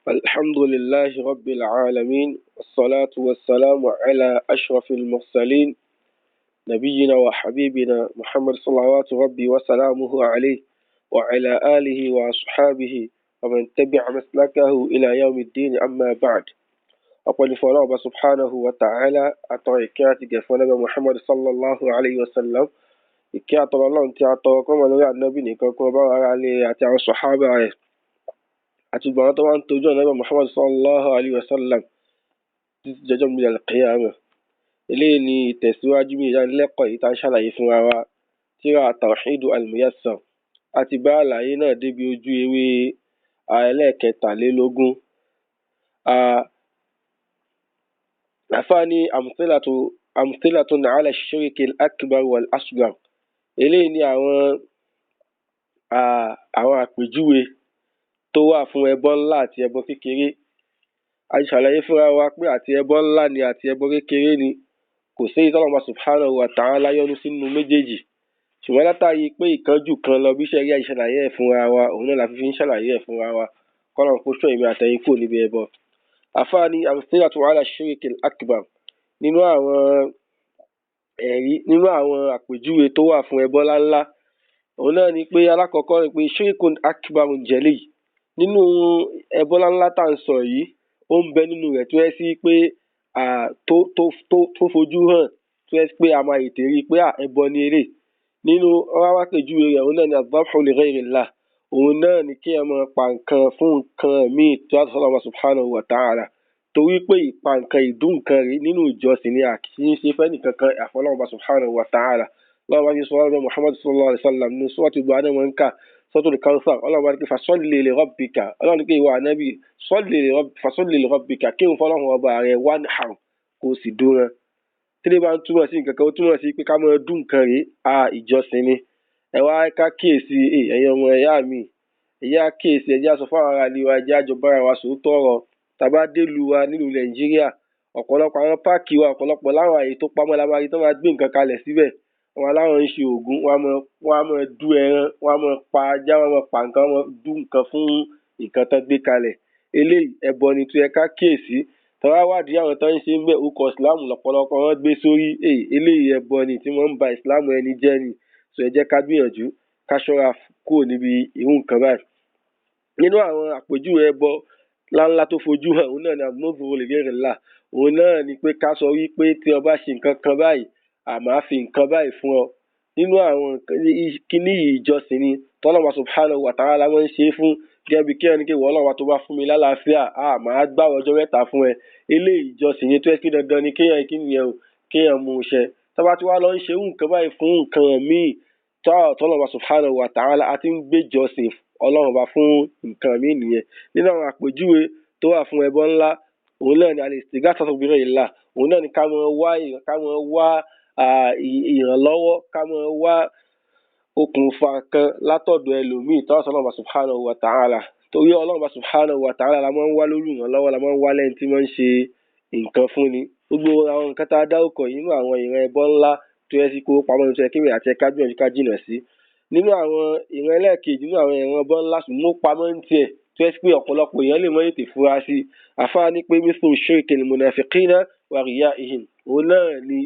الحمد لله رب العالمين، والصلاة والسلام على أشرف المرسلين، نبينا وحبيبنا محمد صلوات ربي وسلامه عليه وعلى آله وأصحابه ومن تبع مسلكه إلى يوم الدين. أما بعد، ọpẹ́ ni fún Ọlọ́run Ọba subhanahu wa ta'ala. Àtọrọ ìkẹ́ àti gẹ̀ fún Ànábì Muhammad sallallahu alayhi wa sallam. Ìkẹ́ àtọrọ Ọlọ́run tí a tọrọ kó máa lórí Ànábì nìkan kó bá ara lé àti àwọn sọ̀hábà rẹ̀ àti gbogbo àwọn tó wá ń tọ́jú Ànábì Muhammad sallallahu alayhi wa sallam títí jọjọ́ mi al-qiyamah. Eléyìí ni ìtẹ̀síwájú mi ìdánilẹ́kọ̀ọ́ yìí tá a ń ṣàlàyé fúnra wa, tírà Tawhidu al-Muyassar. A ti bá àlàyé náà débi ojú ewé ẹlẹ́ẹ̀kẹtàlélógún. Àfáà ní amthilatun ala shirki al-akbar wal-asghar. Eléyìí ni àwọn àpèjúwe tó wà fún ẹbọ ńlá àti ẹbọ kékeré. A ti ṣàlàyé fúnra wa pé àti ẹbọ ńlá ni àti ẹbọ kékeré ni, kò sí èyí tọ́lọ́run subhanahu wa ta'ala yọ́nú sínú méjèèjì. Ṣùgbọ́n látàrí pé ìkánjú kan lọ bí sẹ́ríà ṣàlàyé ẹ̀ fúnra wa, òun náà la fi ń ṣàlàyé ẹ̀ fúnra wa, kọ́lọ́run kó ṣọ́ èmi àtẹ̀yin kúrò níbi ẹbọ. Àfáà ní amthilatu ala shirki al-akbar. Nínú àwọn ẹ̀rí, nínú àwọn àpèjúwe tó wà fún ẹbọ ńláńlá, òun náà ni pé alákọ̀ọ́kọ́ ni pé shirkun akbarun jali. Nínú ẹbọ ńláńlá tá à ń sọ yìí, ó ń bẹ nínú rẹ̀ tó yẹ sí pé tó tó tó tó fojú hàn, tó yẹ sí pé a máa tètè rí i pé ẹbọ ni eléyìí. Nínú wọ́n wá pèjúwe rẹ̀, òun náà ni adh-dhabhu li ghayrillah. Òun náà ni kí ẹ máa pa nǹkan fún nǹkan míì tó yàtọ̀ sọ́lọ́run subhanahu wa ta'ala, torí pé ìpa nǹkan, ìdú nǹkan rèé nínú ìjọsìn ni, a kì í ṣe fẹ́nìkankan àfọlọ́run subhanahu wa ta'ala. Lọ́wọ́ bá ti sọ ọ́rọ́ Muhammad sallallahu alayhi wa sallam ní sọ́ọ̀tì gbogbo àná wọn ń kà, suratul Kawthar. Ọlọ́run bá ní pé fasalli li rabbika. Ọlọ́run ní pé ìwọ Ànábì, fasalli li rabbika, kírun fọlọ́run ọba rẹ̀, wanhar, kó o sì dúnran. Tí bá ń túmọ̀ sí nǹkan kan, ó túmọ̀ sí pé ká máa dún nǹkan rèé, ìjọsìn ni. Ẹ wá ká kíyèsí, ẹ̀yin ọmọ ẹ̀yà mi, ẹ̀yà kíyèsí, ẹ̀jẹ̀ á sọ fún àwọn ará ilé wa, ẹ̀jẹ̀ á jọ bára wa sòótọ́ ọ̀rọ̀. Tá a bá délùú wa nílùú Nàìjíríà, ọ̀pọ̀lọpọ̀ àwọn páàkì wa, ọ̀pọ̀lọpọ̀ láwọn àyè tó pamọ́ la máa rí tó máa gbé nǹkan kalẹ̀ síbẹ̀. Wọn láwọn ń ṣe ògùn, wọn á máa dú ẹran, wọn á máa pa ajá, wọn á máa pa nǹkan, wọn á máa dú nǹkan fún nǹkan tán gbé kalẹ̀. Eléyìí ẹbọ ni tó yẹ ká kíyèsí. Tọ́wá wádìí àwọn tó ń ṣe ń bẹ̀, orúkọ ìsìláàmù lọ́pọ̀lọpọ̀ wọn gbé sórí. Eléyìí ẹbọ ni tí wọ́n ń ba ìsìláàmù ẹni jẹ́ ni. So ẹ jẹ́ ká gbìyànjú ká ṣọ́ra kúrò níbi irú nǹkan báyìí. Nínú àwọn àpèjúwe ẹbọ ńláńlá tó fojú hàn, òun náà ni an-nadhru li ghayrillah. Òun náà ni pé ká sọ wípé tí o bá ṣe nǹkan kan báyìí, a máa fi nǹkan báyìí fún ọ. Nínú àwọn kíní yìí, ìjọsìn ni tọ́lọ́run subhanahu wa ta'ala máa ń ṣe é fún. Gẹ́gẹ́ bí kí ẹni kí ìwọ Ọlọ́run tó bá fún mi lálàáfíà, màá gbààwẹ̀ ọjọ́ 3 fún ẹ. Eléyìí ìjọsìn ni tó yẹ kí dandan ni kéèyàn kí nìyẹn o, kéèyàn mú un ṣẹ. Tá bá ti wá lọ ń ṣe irú nǹkan báyìí fún nǹkan míì tọ́lọ́run subhanahu wa ta'ala, a ti ń gbé ìjọsìn Ọlọ́run bá fún nǹkan míì nìyẹn. Nínú àwọn àpèjúwe tó wà fún ẹbọ ńlá, òun náà ni al-istighathatu bi ghayrillah. Òun náà ni ká máa wá ìrànlọ́wọ́, ká máa wá okùnfà kan látọ̀dọ̀ ẹlòmíì tó yàtọ̀ sọ́lọ́run subhanahu wa ta'ala. Torí Ọlọ́run subhanahu wa ta'ala la máa ń wá lórí ìrànlọ́wọ́, la máa ń wá lẹ́ni tí máa ń ṣe nǹkan fún ni. Gbogbo àwọn nǹkan tá a dárúkọ yìí, nínú àwọn ìran ẹbọ ńlá tó yẹ sí kó pamọ́ ní tó yẹ kí èmi àti ẹ ká gbìyànjú ká jìnà sí. Nínú àwọn ìran ẹlẹ́ẹ̀kejì nínú àwọn ìran ẹbọ ńlá, ṣùgbọ́n ó pamọ́ ń tiẹ̀, tó yẹ sí pé ọ̀pọ̀lọpọ̀ èèyàn lè mọ́ tètè fura sí, àfáà ní pé mithlu shirkil munafiqina wa riya'ihim. Òun náà ni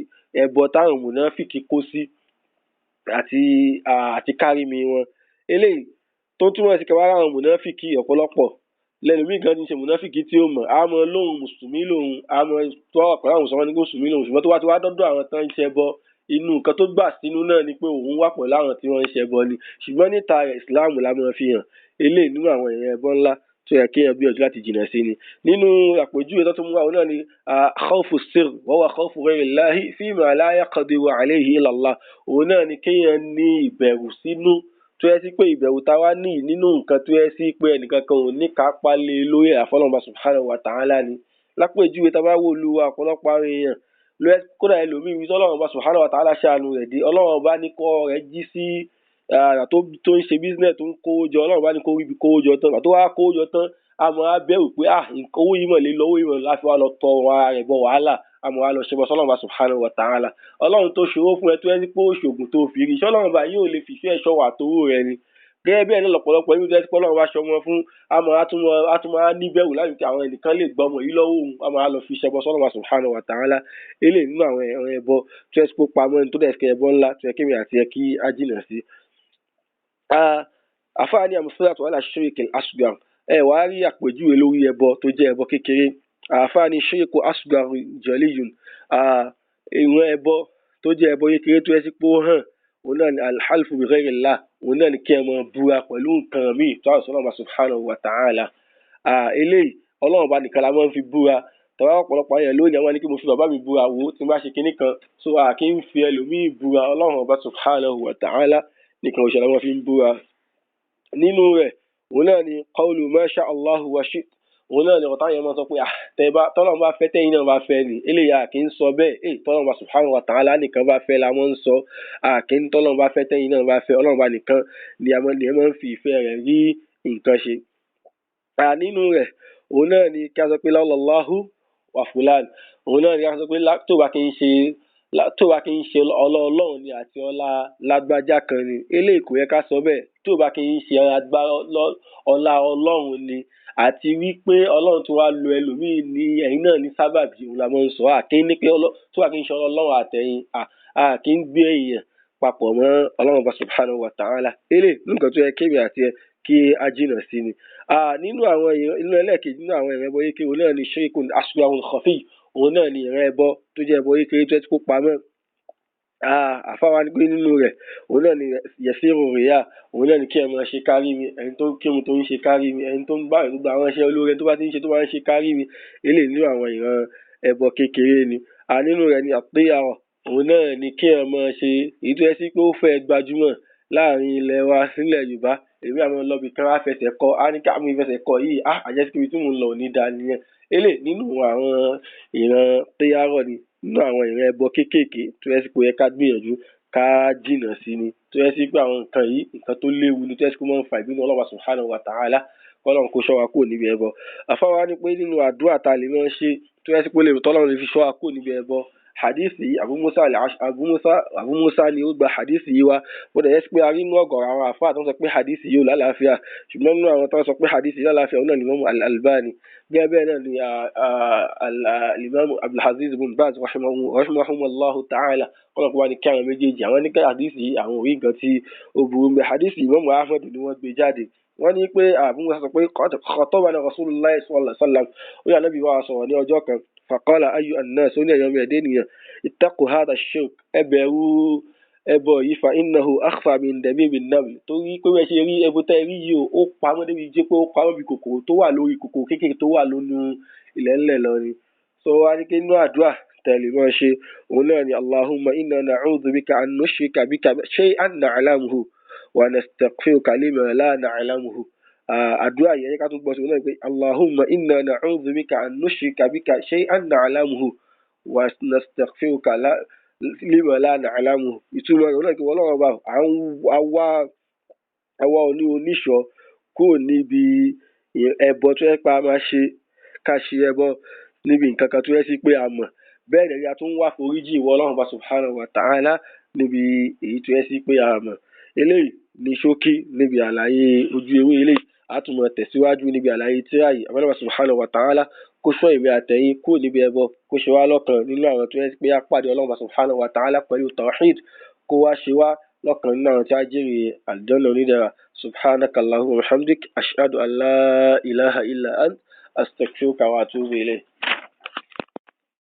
ẹbọ táwọn mùnáfìkì kó sí àti kárìmí wọn. Eléyìí tó túmọ̀ sí kí wọ́n ráwọn mùnáfìkì, ọ̀pọ̀lọpọ̀ lẹ́lòmíì gan ti ń ṣe mùnáfìkì tí ó mọ̀, á mọ lóhun mùsùlùmí lòun, á mọ tó wà pẹ̀lú àwọn mùsùlùmí ní mùsùlùmí lòun, ṣùgbọ́n tó bá ti wá dọ́dọ̀ àwọn tán ń ṣẹbọ, inú nǹkan tó gbà sínú náà ni pé òun wà pẹ̀lú àwọn tí wọ́n ń ṣẹbọ ni, ṣùgbọ́n níta rẹ̀, ìsìláàmù la máa fi hàn. Eléyìí nínú àwọn ìran ẹbọ ńlá tó yẹ kéèyàn gbìyànjú láti jìnà sí ni. Nínú àpèjúwe tó tún mú wá, òun náà ni khawfu sirr wa huwa khawfu ghayrillahi fima la yaqdiru alayhi illa Allah. Òun náà ni kéèyàn ní ìbẹ̀rù sínú, tó yẹ sí pé ìbẹ̀rù tá a wá ní nínú nǹkan tó yẹ sí pé ẹnìkankan ò ní kápá lé lórí àfọlọ́run subhanahu wa ta'ala ni. Lápèjúwe, tá a bá wò lu wa, ọ̀pọ̀lọpọ̀ àwọn èèyàn ló yẹ kódà ẹlòmíì ibi tọ́lọ́run bá subhanahu wa ta'ala ṣàánú rẹ̀ dé, Ọlọ́run bá ní kọ́ rẹ̀ jí sí tó ń ṣe business, tó ń kówó jọ. Ọlọ́run bá ní kó ríbi kówó jọ tán, tó wá kówó jọ tán, a máa bẹ̀rù pé owó yìí mọ̀ lé lọ, owó yìí mọ̀ láti wá lọ tọ ara rẹ̀ bọ wàhálà, a máa wá lọ ṣẹbọ sọ́lọ́run bá subhanahu wa ta'ala. Ọlọ́run tó ṣòwò fún ẹ tó yẹ sí pé ó ṣògùn tó fi rí, ṣọ́lọ́run bá yóò lè fìfẹ́ ẹ̀ṣọ́ wà tówó rẹ ni. Gẹ́gẹ́ bẹ́ẹ̀ náà lọ̀pọ̀lọpọ̀ irú tó jẹ́ pé Ọlọ́run bá ṣọmọ fún, á máa á tún máa níbẹ̀rù láti pé àwọn ẹnìkan lè gbọ́mọ yìí lọ́wọ́ òun, á máa lọ fi ṣẹbọ sọ́lọ́run Ọba subhanahu wa ta'ala. Eléyìí nínú àwọn ẹbọ tó jẹ́ pé ó pamọ́ ni, tó dẹ̀ jẹ́ ẹbọ ńlá tó yẹ kémi àti ẹ kí á jìnà sí. Àfáà ní amthilatu ala shirki al-asghar. Ẹ wá rí àpèjúwe lórí ẹbọ tó jẹ́ ẹbọ kékeré. Àfáà ní shirku asghar jaliyun. Ìran ẹbọ tó jẹ́ ẹbọ kékeré tó jẹ́ sí pé ó hàn, òun náà ni alhalfu bi ghayrillah, òun náà ni kí ẹ máa búra pẹ̀lú nǹkan míì tó yàtọ̀ sọ́lọ́run Ọba subhanahu wa ta'ala. Eléyìí Ọlọ́run Ọba nìkan la máa ń fi búra. Tọ́lá ọ̀pọ̀lọpọ̀ àwọn èèyàn lónìí, àwọn ní kí mo fi bàbá mi búra, wò ó tí n bá ṣe kinní kan. So a kì í fi ẹlòmíì búra, Ọlọ́run Ọba subhanahu wa ta'ala nìkan ṣoṣo la máa fi ń búra. Nínú rẹ̀, òun náà ni qawlu ma sha Allahu wa shi't, òun náà ni ọ̀rọ̀ táwọn èèyàn máa sọ pé tọ́lọ́run bá fẹ́, tẹ́yin náà bá fẹ́ ni. Eléyìí a kì í sọ bẹ́ẹ̀. Tọ́lọ́run bá subhanahu wa ta'ala nìkan bá fẹ́ la máa ń sọ. A kì í tọ́lọ́run bá fẹ́, tẹ́yin náà bá fẹ́. Ọlọ́run bá nìkan ni a máa ń fi ìfẹ́ rẹ̀ rí nǹkan ṣe. Nínú rẹ̀, òun náà ni kí a sọ pé lawlallahu wa fulan, òun náà ni kí a sọ pé tó bá kí ń ṣe, tó bá kí ń ṣe ọlá Ọlọ́run ni àti ọlá lágbájá kan ni. Eléyìí kò yẹ ká sọ bẹ́ẹ̀. Tó bá kí ń ṣe ọlá Ọlọ́run ni àti wípé Ọlọ́run tó wá lo ẹlòmíì ní ẹ̀yin náà ní sábàbí, òun la máa ń sọ. A kì í ní pé tó bá kí ń ṣe ọlá Ọlọ́run àtẹ̀yin, a kì í gbé èèyàn papọ̀ mọ́ Ọlọ́run Ọba subhanahu wa ta'ala. Eléyìí nǹkan tó yẹ kémi àti ẹ kí a jìnà sí ni. Nínú àwọn inú ẹlẹ́ẹ̀kejì nínú àwọn ìran ẹbọ kékeré, òun náà ni shirkun asghar khafi, òun náà ni ìran ẹbọ tó jẹ́ ẹbọ kékeré tó yẹ kó pamọ́. Àfáà wa ní pé nínú rẹ̀, òun náà ni yasiru riya, òun náà ni kí ẹ máa ṣe kárí mi, ẹni tó ń kírun tó ń ṣe kárí mi, ẹni tó ń gbààwẹ̀ gbogbo àwọn iṣẹ́ olóore tó bá ti ń ṣe tó bá ń ṣe kárí mi. Eléyìí nínú àwọn ìran ẹbọ kékeré ni. Nínú rẹ̀ ni àtiyara, òun náà ni kí ẹ máa ṣe èyí tó jẹ́ sí pé ó fẹ́ gbajúmọ̀ láàrin ilẹ̀ wa nílẹ̀ Yorùbá. Èmi àwọn lọ ibì kan á fẹsẹ̀ kọ, á ní ká mú ìfẹsẹ̀ kọ yìí, á àjẹsí ibi tí mò ń lọ ò ní da nìyẹn. Eléyìí nínú àwọn ìran tíyárọ̀ ni, nínú àwọn ìran ẹbọ kéékèèké tó jẹ́ sí pé ó yẹ ká gbìyànjú ká jìnà sí ni, tó jẹ́ sí pé àwọn nǹkan yìí nǹkan tó léwu ni, tó jẹ́ sí pé ó máa ń fa ìbínú Ọlọ́run subhanahu wa ta'ala. Kọ́lọ́run kó ṣọ́ wa kúrò níbi ẹbọ. Àfáà wa ní pé nínú àdúrà tá a lè máa ṣe tó jẹ́ sí pé ó lè tọ́lọ́run lè fi ṣọ́ wa kúrò níbi ẹbọ, hadith yìí Abu Musa Abu Musa ni ó gba hadith yìí wá. Ó dẹ̀ jẹ́ sí pé a rí inú ọ̀gọ̀rọ̀ àwọn àfáà tó ń sọ pé hadith yìí ò lálàáfíà, ṣùgbọ́n nínú àwọn tó ń sọ pé hadith yìí lálàáfíà, òun náà ni Imam Al-Albani. Gẹ́gẹ́ bẹ́ẹ̀ náà ni Imam Abdulaziz ibn Baz rahimahumullahu ta'ala, kọ́lọ̀ kó bá ní kí àwọn méjèèjì. Àwọn ní hadith yìí àwọn òrí nǹkan tí ó burú ń bẹ. Hadith yìí Imam Ahmad ni wọ́n gbé jáde. Wọ́n ní pé Abu Musa sọ pé khatabana Rasulullah sallallahu alaihi wasallam, ó yà Nábì wa sọ̀rọ̀ ní ọjọ́ kan. Faqala ayu annas, ó ní ẹ̀yọ́ mi ẹ̀dẹ́ nìyẹn, ittaqu hadha ash-shirk, ẹ bẹ̀rù ẹbọ yìí, fa innahu akhfa min dabibi an-naml, torí pé bẹ́ẹ̀ ṣe rí ẹbọ tẹ́ rí yìí ó pamọ́ débi jẹ́ pé ó pamọ́ bí kòkòrò tó wà lórí kòkòrò kékeré tó wà lónú ilẹ̀ ńlẹ̀ lọ ni. So wá ní kí inú àdúrà tẹ̀lé máa ṣe, òun náà ni Allahumma inna na'udhu bika an nushrika bika shay'an na'lamuhu wa nastaghfiruka lima la na'lamuhu. Àdúrà yẹn ká tún gbọ́ sí, òun náà ni pé Allahumma inna na'udhu bika an nushrika bika shay'an na'lamuhu wa nastaghfiruka lima la na'lamuhu. Ìtumọ̀ rẹ̀ òun náà ni pé Ọlọ́run Ọba, àwa òní oníṣọ́ kúrò níbi ẹbọ tó yẹ pé a máa ṣe, ká ṣe ẹbọ níbi nǹkan kan tó yẹ sí pé a mọ̀. Bẹ́ẹ̀ dẹ̀ ni a tún wá foríjì ìwọ Ọlọ́run Ọba subhanahu wa ta'ala níbi èyí tó yẹ sí pé a mọ̀. Eléyìí ní ṣókí níbi àlàyé ojú ewé eléyìí. A tún máa tẹ̀síwájú níbi àlàyé tírà yìí. Àbí Ọlọ́run subhanahu wa ta'ala kó ṣọ́ èmi àtẹ̀yin kúrò níbi ẹbọ, kó ṣe wá lọ́kan nínú àwọn tó yẹ sí pé a pàdé Ọlọ́run Ọba subhanahu wa ta'ala pẹ̀lú tawhid, kó wá ṣe wá lọ́kan nínú àwọn tí a jèrè àlùjánnà onídẹ̀ra. Subhanaka Allahumma wa bihamdik, ashhadu an la ilaha illa ant, astaghfiruka wa atubu ilayk.